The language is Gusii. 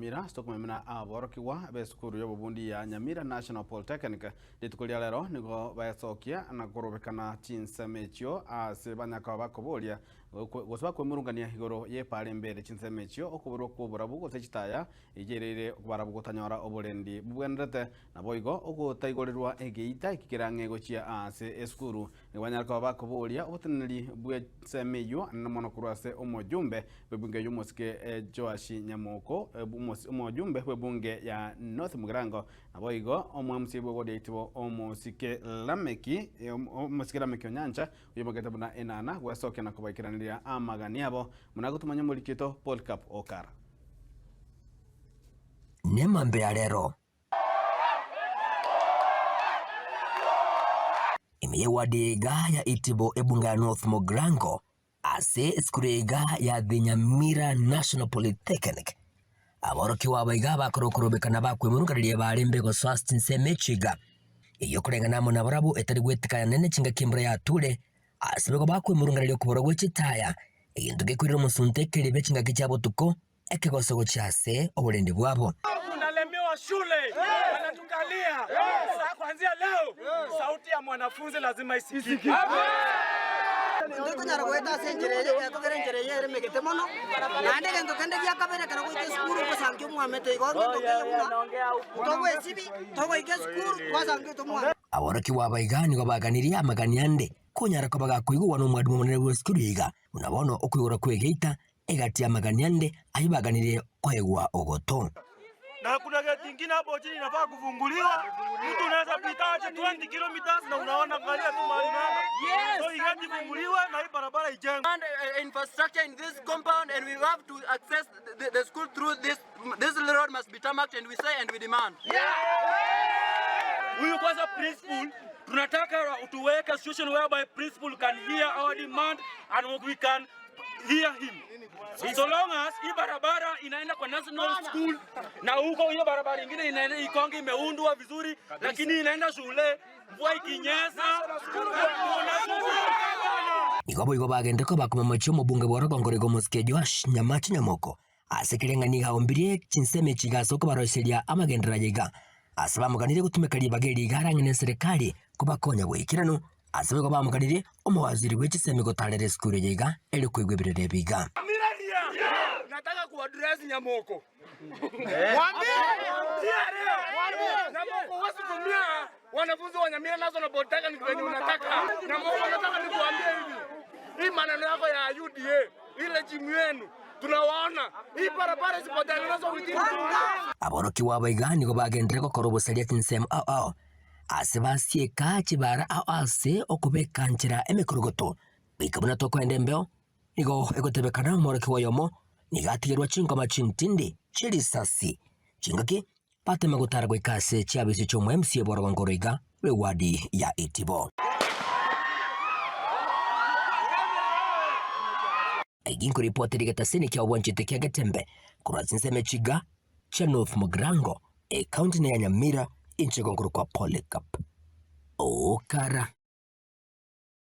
Nyamira ase okomemena aborokigwa b'esukuru y'obobundi ya Nyamira National Polytechnic. Rituko ria rero nigo baesokia na korobekana chinsemo echio ase banyakoba bakoboria gose bakwemurungania igoro y'epaara embe ere chinsemo echio, okoborwa kw'oborabu gose chitaya echiaereire barabwo gotanyora oborendi bobwenerete, naboigo ogotaigorerwa egeita eki kere ang'e gochia ase esukuru. Nigo banyare koba bakoboria oboteneneri bw'ensemo eyio anene mono korwa ase omojumbe bw'ebunge y'omosike Joash Nyamoko, omojumbe bw'ebunge ya North Mugirango, naboigo omwamuse bw'ewodi ya Itibo omosike Lameki, omosike Lameki Onyancha, oyomogete buna enana gwesokia na kobaikeraneria amagani abo, buna agotomanya omoriki oito Polycarp Okara. Nemambia rero. Ime y'ewadi eye iga ya Itibo ebunga ya North Mugirango ase esukuru eye iga ya The Nyamira National Polytechnic, aborokigwa aba iga bakora okorobekana bakwemurunganeria bare mbe gosoa ase chinsemo echio iga, eyio koreng'ana amo nabarabwo etari gwetikana nene chingaki embura yature, ase nigo bakwemurunganeria okobora gwe chitaya, egento gekoirera omosunte ekeribe chingaki chia botuko, ekegoso gochia ase oborendi bwabo. Tunalemewa shule wanatukalia. Sasa kuanzia leo sauti ya mwanafunzi lazima isikike. Ntokonyara goeta ase enchera eye, gekogera enchera eye ere emegete mono, naende egento kende gia kabere ekero goika esukuru ogosankia omwamete igo egento keye buna togoesibi, togoika esukuru twasankia otomwamete. Aborokigwa aba iga nigo baganirie amagani ande konyara koba gakoigugwa nomwalimu omonene bw'esukuru iga, buna bono okoigora kw'egeita Egati y'amagani ande ayio baganirie koegwa ogoto. Na kuna geti ingine hapo chini inafaa kufunguliwa. Mtu unaweza pita aje 20 kilometers na unaona angalia tu mahali unaenda. So hii geti ifunguliwe na hii barabara ijengwe. And uh, infrastructure in this compound and we have to access the, the school through this this road must be tarmacked and we say and we demand. Huyu kwanza principal tunataka tuweke situation whereby principal can hear our demand and we can hear him. So long as hii barabara inaenda kwa national school na huko hiyo barabara ingine inaenda Ikonge imeundwa vizuri, lakini inaenda shule mvua ikinyesha Nigo boigo bagende koba komomochia omobunge bw'orogongo roigo omosike Joash Nyamache Nyamoko ase kerenga nigo aombirie chinsemo echi iga ase okobaroiseria amagenderero aye iga ase bamoganirie gotumeka ribaga eri iga arang'e neserekari kobakonya goikeranu Ase igo bamokanirie omowaziri bwe chisemi gotaarera esukuru eye iga, erio koigwa ebirero ebi iga. Nataka kuaddress Nyamoko. Mwambie Nyamoko huwezi tumia wanafunzi wa Nyamira National Polytechnic venye unataka. Nyamoko nataka nikuambie hivi. Hii maneno yako ya UDA, ile jimu yenu tunawaona. Hii barabara isipotengenezwa within two months. Aborokigwa aba iga nigo bagenderere gokora obosaria chinsemo ao ao. Ase basieka chibara ao ase okobeka nchera emekorogoto, goika buna tokoenda embeo, nigo egotebekana omworokigwa oyomo nigo atigerwa chingoma chintindi chie risasi chingaki batema gotara goika ase chiabisi chi'omo MCA bw'orogongo oroiga rw'ewadi ya Itibo. Eki nkoripotera egetasini kia obwanchete kia Getembe korwa chinsemo echiga chia North Mugirango, ekaunti ya Nyamira, inche nkorokwa Polycarp Okara.